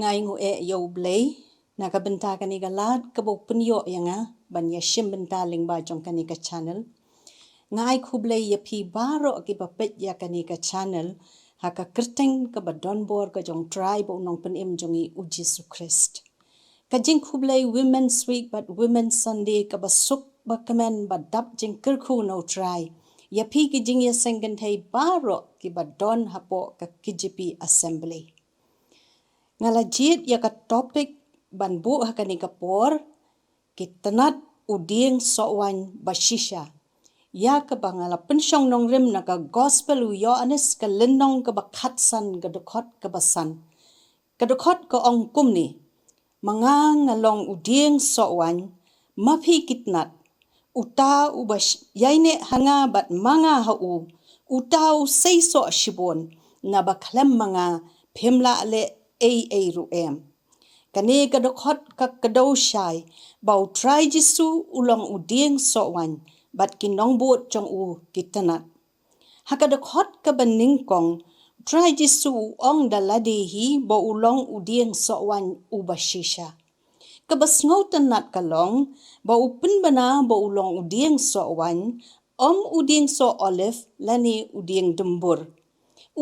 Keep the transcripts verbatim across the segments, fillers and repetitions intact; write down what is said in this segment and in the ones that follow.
Nga ai nguh eh ïa U Blei na ka bynta kane ka lad kaba u pynïoh ïa nga ban ïa shim bynta lyngba jong kane ka channel. Nga ai khublei ïa phi baroh kiba peit ïa kane ka channel ha ka kyrteng kaba donbor ka jong U Trai bad U Nongpynim jong ngi U Jisu Khrist. Ka jingkhublei Women's Week bad Women's Sunday kaba suk ba kmen ba dap jingkyrkhu na U Trai ïa phi ki jingïaseng kynthei baroh kiba don hapoh ka K J P Assembly. Nga la jied ïa ka topic ban buh ha kane ka por, ki tnat u dieng sohwaiñ ba shisha. Ïa kaba nga la pynshong nongrim na ka Gospel u Ïoannis ka lynnong kaba khatsan ka dkhot kaba san. Ka dkhot ka ong kumne: Ma nga nga long u dieng sohwaiñ, ma phi ki tnat. Uta uba sh- ïaineh ha nga bad ma nga ha u, uta u seisoh shibun, naba khlem ma nga phim lah leh ei ei ruh em. Kane ka dkhot ka kdew shai ba U Trai Jisu u long u dieng sohwaiñ bad ki nongbud jong u ki tnat. Ha ka dkhot kaba nyngkong, U Trai Jisu u ong da lade hi ba u long u dieng sohwaiñ uba shisha. Kaba sngewtynnat ka long ba u pynbna ba u long u dieng sohwaiñ, ym u dieng soh olive lane u dieng dymbur.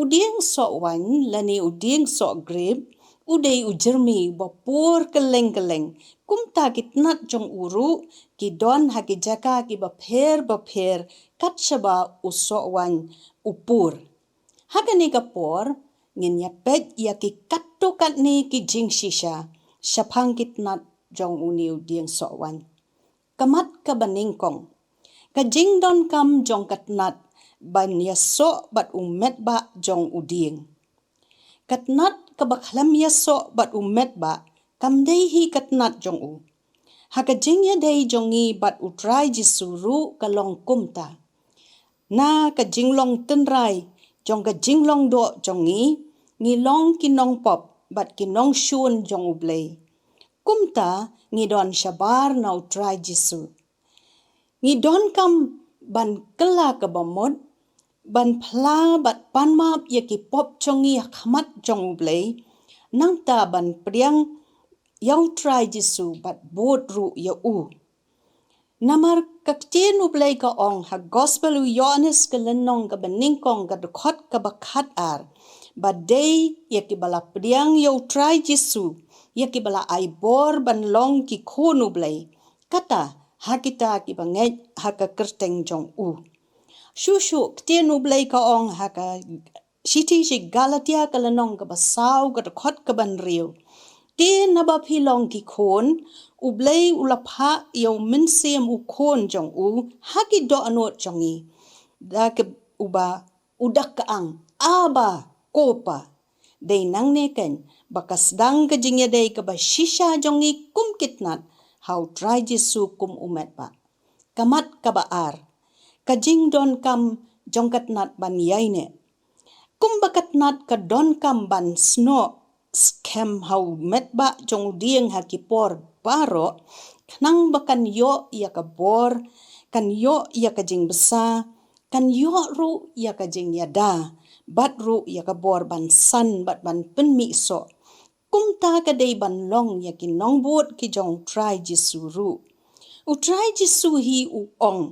U dieng sohwaiñ lane u dieng soh grep u dei u jyrmi ba pur kylleng kylleng. Kumta ki tnat jong u ruh ki don ha ki jaka kiba pher ba pher kat shaba u sohwaiñ u pur. Ha kane ka por ngin ïa peit ïa ki katto katne ki jingshisha shaphang ki tnat jong une u dieng sohwaiñ. Ka mat kaba nyngkong, ka jingdonkam jong ka tnat ban ïasoh bad u metbah jong u dieng. Ka tnat kaba khlem ïasoh bad u metbah kam dei hi ka tnat jong u. Ha ka jingïadei jong ngi bad U Trai Jisu ruh ka long kumta. Na ka jinglong tynrai jong ka jinglong doh jong ngi, ngi long ki nongpop bad ki nongshun jong U Blei. Kumta ngi don shabar na U Trai Jisu. Ngi donkam ban kylla kaba mut, ban phla bad pan map ïa ki pop jong ngi ha khmat jong U Blei, nangta ban pdiang ïa U Trai Jisu bad bud ruh ïa u. Namar ka ktien U Blei ka ong ha Gospel u Ïoannis ka lynnong kaba nyngkong ka dkhot kaba khatar, ba dei ïa kiba la pdiang ïa U Trai Jisu, ïa kiba la ai bor ban long ki khun U Blei. Kata ha kita kiba ngeit ha ka kyrteng jong u. Shuh shuh ktien U Blei ka ong ha ka shithi sha ki Galatia ka lynnong kaba saw ka dkhot kaba hynriew. Te naba phi long ki khun, U Blei u la phah ïa U Mynsiem U Khun jong u ha ki dohnud jong ngi. Da kaba u da ka ang, Abba, ko Pa. Dei nangne keiñ ba ka sdang ka jingïadei kaba shisha jong ngi kum ki tnat ha U Trai Jisu kum u metbah. Ka mat kaba ar, ka jingdonkam jong ka tnat ban ïaineh. Kumba ka tnat ka donkam ban snoh skhem ha u metbah jong u dieng ha ki por baroh, khnang ba kan ïoh ïa ka bor, kan ïoh ïa ka jingbsa, kan ïoh ruh ïa ka jingïada, bad ruh ïa ka bor ban san bad ban pynmih soh. Kumta ka dei ban long ïa ki nongbud ki jong U Trai Jisu ruh. U Trai Jisu hi u ong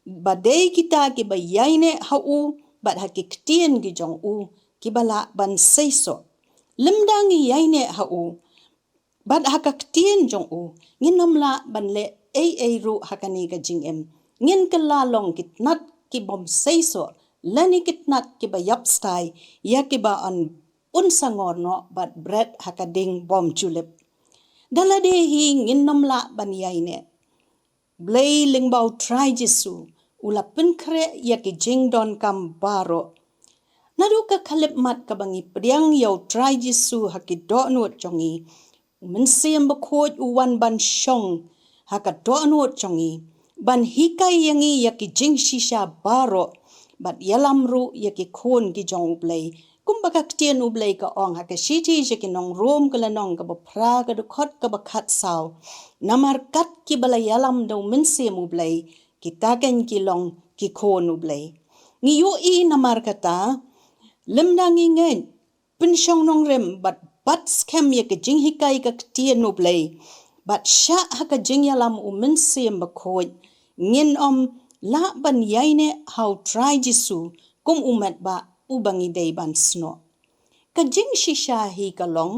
ba dei kita kiba ïaineh ha u bad ha ki ktien ki jong u kiba lah ban seisoh. Lymda ngi ïaineh ha u bad ha ka ktien jong u, ngin ym lah ban leh ei ei ruh ha kane ka jingim. Ngin kylla long ki tnat ki bym seisoh lane ki tnat kiba ïap stai ïa kiba yn un sangor noh bad bret ha ka ding bym ju lip. Da lade hi ngin ym lah ban ïaineh. Blei lyngba U Trai Jisu u la pynkhreh ïa ki jingdonkam baroh. Naduh ka khyllipmat kaba ngi pdiang ïa U Trai Jisu ha ki dohnud jong ngi, U Mynsiem Bakhuid u wan ban shong ha ka dohnud jong ngi, ban hikai ïa ngi ïa ki jingshisha baroh bad ïalam ruh ïa ki khun ki jong U Blei. Kumba ka ktien U Blei ka ong ha ka shithi sha ki nong Rom ka lynnong kaba phra ka dkhot kaba khatsaw. Namar kat kiba la ïalam da U Mynsiem U Blei, kita keiñ ki long ki khun U Blei. Ngi ïohi namar kata, lymda ngi ngeit, pynshong nongrim bad bat skhem ïa ka jinghikai ka ktien U Blei, bad shah ha ka jingïalam U Mynsiem Bakhuid, ngin ym lah ban ïaineh ha U Trai Jisu kum u met ba uba ngi dei ban snoh. Ka jingshisha hi ka long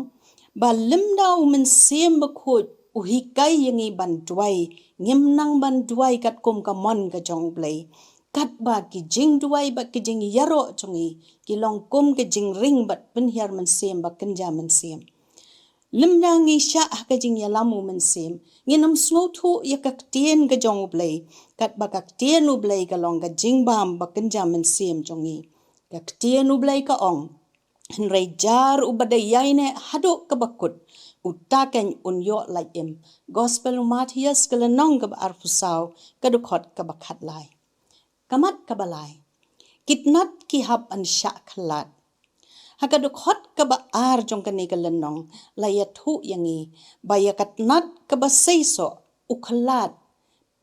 ba lymda U Mynsiem Bakhuid u hikai ïa ngi ban duwai, ngim nang ban duwai katkum ka mon ka jong U Blei. Katba ki jingduwai bad ki jingïaroh jong ngi ki long kum ka jingring bad pynhiar mynsiem ba kynja mynsiem. Lymda ngi shah ha ka jingïalam U Mynsiem, ngin ym sngewthuh ïa ka ktien ka jong U Blei, katba ka ktien U Blei ka long ka jingbam ba kynja mynsiem jong ngi. Ka ktien U Blei ka ong, hynrei jar uba da ïaineh haduh kaba kut, uta kein un ïoh lait im. Gospel u Mathaios ka lynnong kaba arphew saw, ka dkhot kaba khatlai. Ka mat kaba lai. Ki tnat ki hap ban shah khlad. Ha ka dkhot kaba ar jong kane ka lynnong la ïathuh ïa ngi ba ïa ka tnat kaba seisoh, u khlad,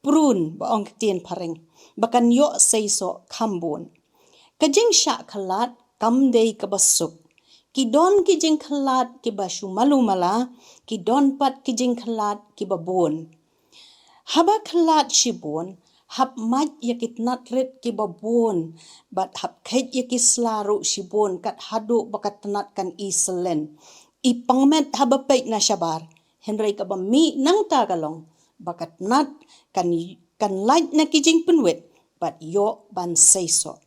prune ba ong ktien phareng, ba kan ïoh seisoh kham bun. Ka jingshah khlad kam dei kaba suk. Ki don ki jingkhlad kiba shu malu mala, ki don pat ki jingkhlad kiba bun. Haba khlad shibun, hap mait ïa ki tnat rit kiba bun, bad hap kheit ïa ki sla ruh shibun kat haduh ba ka tnat kan i selen. I pangmet haba peit na shabar, hynrei kaba mih nangta ka long ba ka tnat kan, kan lait na ki jingpynwit bad ïoh ban seisoh.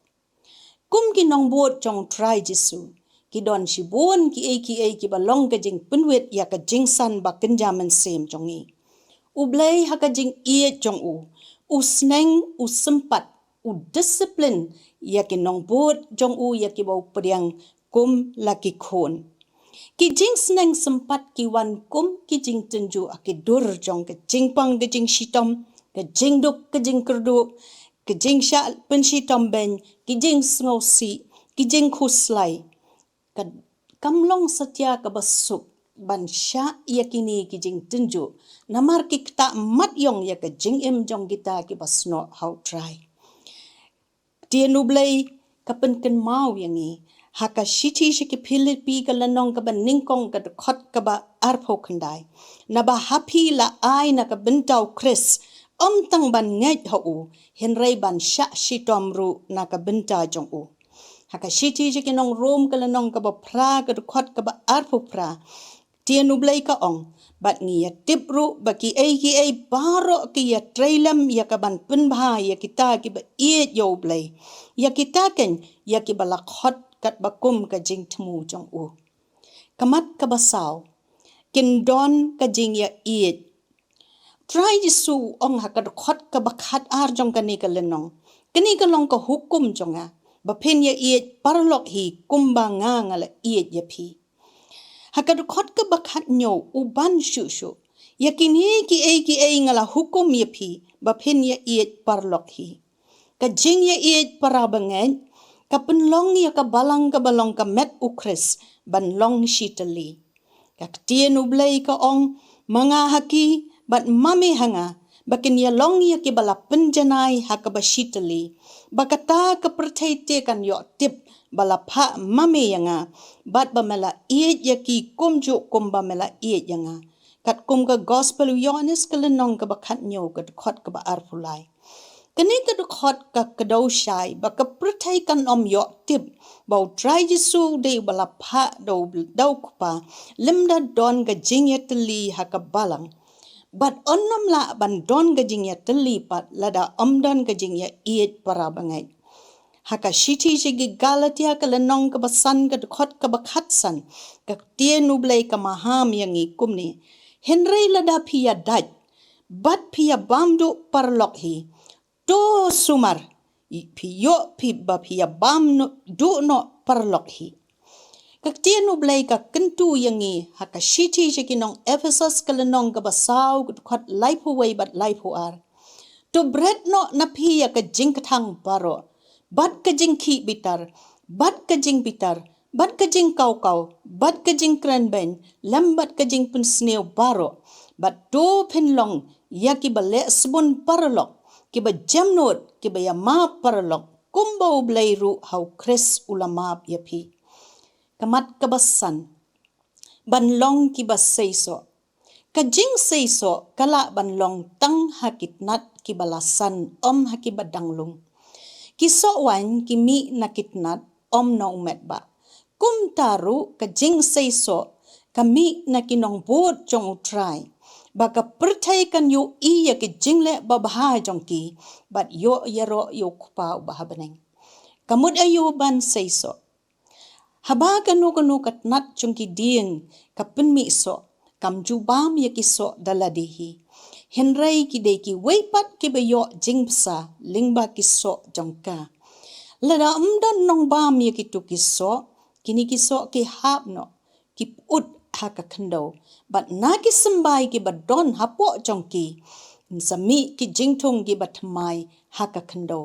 Kum ki nongbud jong U Trai Jisu, ki don shibun kiei kiei kiba long ka jingpynwit ïa ka jingsan ba kynja mynsiem jong ngi. U Blei ha ka jingïeit jong u, u sneng, u sympat, u discipline ïa ki nongbud jong u, ïa kiba u pdiang kum la ki khun. Ki jingsneng sympat ki wan kum ki jingtynjuh ha ki dur jong ka jingpang ka jingshitom, ka jingduk ka jingkyrduh, ka jingshah pynshitom beiñ, ki jingsngewsih, ki jingkhuslai. Ka, kam long satia kaba suk ban shah ïa kine ki jingtynjuh, namar ki ktah mat ïong ïa ka jingim jong kita kiba snoh ha U Trai. Ktien U Blei ka pynkynmaw ïa ngi ha ka shithi sha ki Philippi ka lynnong kaba nyngkong ka dkhot kaba arphew khyndai. Naba ha phi la ai na ka bynta U Khrist, ym tang ban ngeit ha u, hynrei ban shah shitom ruh na ka bynta jong u. Ha ka shithi sha ki nong Rom ka lynnong kaba phra ka dkhot kaba arphew phra. Ktien U Blei ka ong, bad ngi ïatip ruh ba kiei kiei baroh ki ïatrei lem ïa ka ban pynbha ïa kita kiba ïeit ïa U Blei, ïa kita kein ïa kiba la khot katba kum ka jingthmu jong u. Ka mat kaba saw. Kin don ka jingïaieit. Trai Jisu u ong ha ka dkhot kaba khatar jong kane ka lynnong, kane ka long ka hukum jong nga, ba phin ïaieit paralok hi kumba nga nga la ïeit ïa phi. Ha ka dkhot kaba khathynñiew u ban shuh shuh, ïa kine kiei kiei nga la hukum ïa phi ba phin ïaieit paralok hi. Ka jingïaieit para bangeit ka pynlong ïa ka balang kaba long ka met U Khrist ban long shi tylli. Ka ktien U Blei ka ong, ma nga ha ki bad ma me ha nga, ba kin ïalong ïa kiba la pynjanai ha kaba shi tylli. Ba kata ka pyrthei te kan ïoh tip ba la phah ma me ïa nga, bad ba me la ïeit ïa ki kumjuh kumba me la ïeit ïa nga. Katkum ka Gospel u Ïoannis ka lynnong kaba khathynñiew ka dkhot kaba arphew lai. Kane ka dkhot ka kdew shai ba ka pyrthei kan ym ïoh tip ba U Trai Jisu u dei uba la phah da u, da u Kpa, lymda don ka jingïatylli ha ka balang. Bad un ym lah ban don ka jingïatylli pat lada ym don ka jingïaieit para bangeit. Ha ka shithi sha ki Galatia ka lynnong kaba san ka dkhot kaba khatsan, ka ktien U Blei ka maham ïa ngi kumne. Hynrei lada phi ïadait bad phi ïabam duh paralok hi, to sumar, phi ïoh phi ba phi ïabam duh noh paralok hi. Ka ktien U Blei ka kyntu ïa ngi ha ka shithi sha ki nong Ephesos ka lynnong kaba saw ka dkhot laiphew wei bad laiphew ar. To bret noh na phi ïa ka jingkthang baroh, bad ka jingkhih bitar, bad ka jingbitar, bad ka jingkawkaw, bad ka jingkren beiñ, lem bad ka jingpynsniew baroh. Bad to phin long ïa kiba leh sbun paralok, kiba jemnud, kiba ïamap paralok, kumba U Blei ruh ha U Khrist u la map ïa phi. Ka mat kaba san. Ban long kiba seisoh. Ka jingseisoh ka lah ban long tang ha ki tnat kiba la san, ym ha kiba dang lung. Ki soh waiñ ki mih na ki tnat, ym na u met bah. Kumta ruh ka jingseisoh ka mih na ki nongbud jong U Trai, ba ka pyrthei kan ïohi ïa ki jingleh babha jong ki, bad ïoh ïaroh ïa U Kpa uba ha bneng. Ka mut aïu ban seisoh? Haba kano kano ka tnat jong ki dieng ka pynmih soh, kam ju bam ïa ki soh da lade hi. Hynrei ki dei kiwei pat kiba ïoh jingbsa lyngba ki soh jong ka. Lada ym don nongbam ïa kito ki soh, kine ki soh ki hap noh, ki pyut ha ka khyndew. Bad na ki symbai kiba don hapoh jong ki, yn sa mih ki jingthung kiba thymmai ha ka khyndew.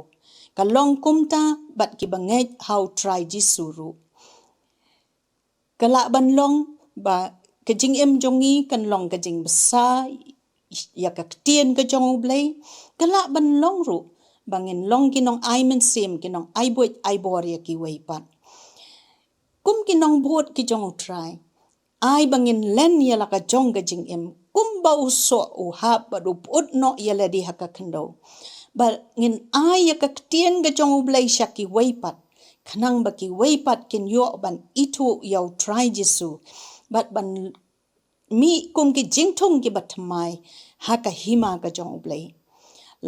Ka long kumta bad kiba ngeit ha U Trai Jisu ruh. Ka lah ban long ba ka jingim jong ngi kan long ka jingbsa ïa ka ktien ka jong U Blei. Ka lah ban long ruh ba ngin long ki nongai mynsiem, ki nongai buit ai bor ïa kiwei pat. Kum ki nongbud ki jong U Trai, ai ba ngin len ïa la ka jong ka jingim, kumba u soh u hap bad u pyut noh ïa lade ha ka khyndew. Bad ngin ai ïa ka ktien ka jong U Blei sha kiwei pat, khnang ba kiwei pat kin ïoh ban ithuh ïa U Trai Jisu, bad ban mih kum ki jingthung kiba thymmai ha ka hima ka jong U Blei.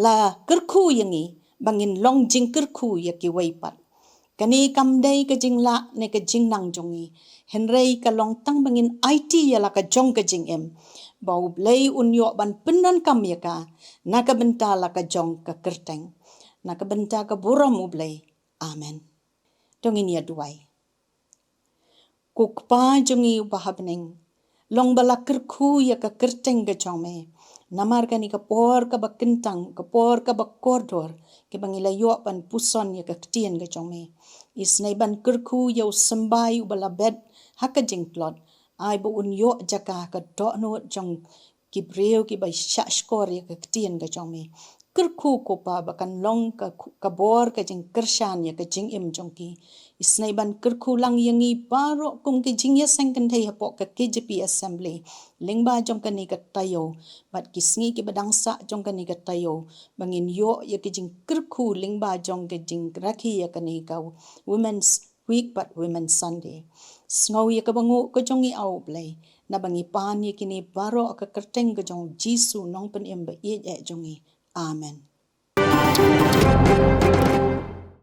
La kyrkhu ïa ngi ba ngin long jingkyrkhu ïa kiwei pat. Kane kam dei ka jinglah ne ka jingnang jong ngi, hynrei ka long tang ba ngin aiti ïa la ka jong ka jingim, ba U Blei un ïoh ban pyndonkam ïa ka na ka bynta la ka jong ka kyrteng, na ka bynta ka burom U Blei. Amen. To ngin ïa duwai. Ko Kpa jong ngi uba ha bneng, long ba la kyrkhu ïa ka kyrteng ka jong me. Namar kane ka por kaba kyntang, ka por kaba kordor, kaba ngi la ïoh ban puson ïa ka ktien ka jong me. Isynei ban kyrkhu ïa u symbai uba la bet ha ka jingtlot, ai ba un ïoh jaka ha ka dohnud jong ki briew kiba shahshkor ïa ka ktien ka jong me. Kyrkhu ko Pa ba kan long ka, ka bor ka jingkyrshan ïa ka jingim jong ki. Isynei ban kyrkhu lang ïa ngi baroh kum ki jingïaseng kynthei hapoh ka K J P Assembly lyngba jong kane ka taïew, bad ki sngi kiba dang sah jong kane ka taïew, ba ngin ïoh ïa ki jingkyrkhu lyngba jong ka jingrakhe ïa kane ka Women's Week bad Women's Sunday. Sngew ïa kaba nguh ka jong ngi, A U Blei, naba ngi pan ïa kine baroh ha ka kyrteng ka jong U Jisu, Nongpynim ba ïeit eh jong ngi. Amen.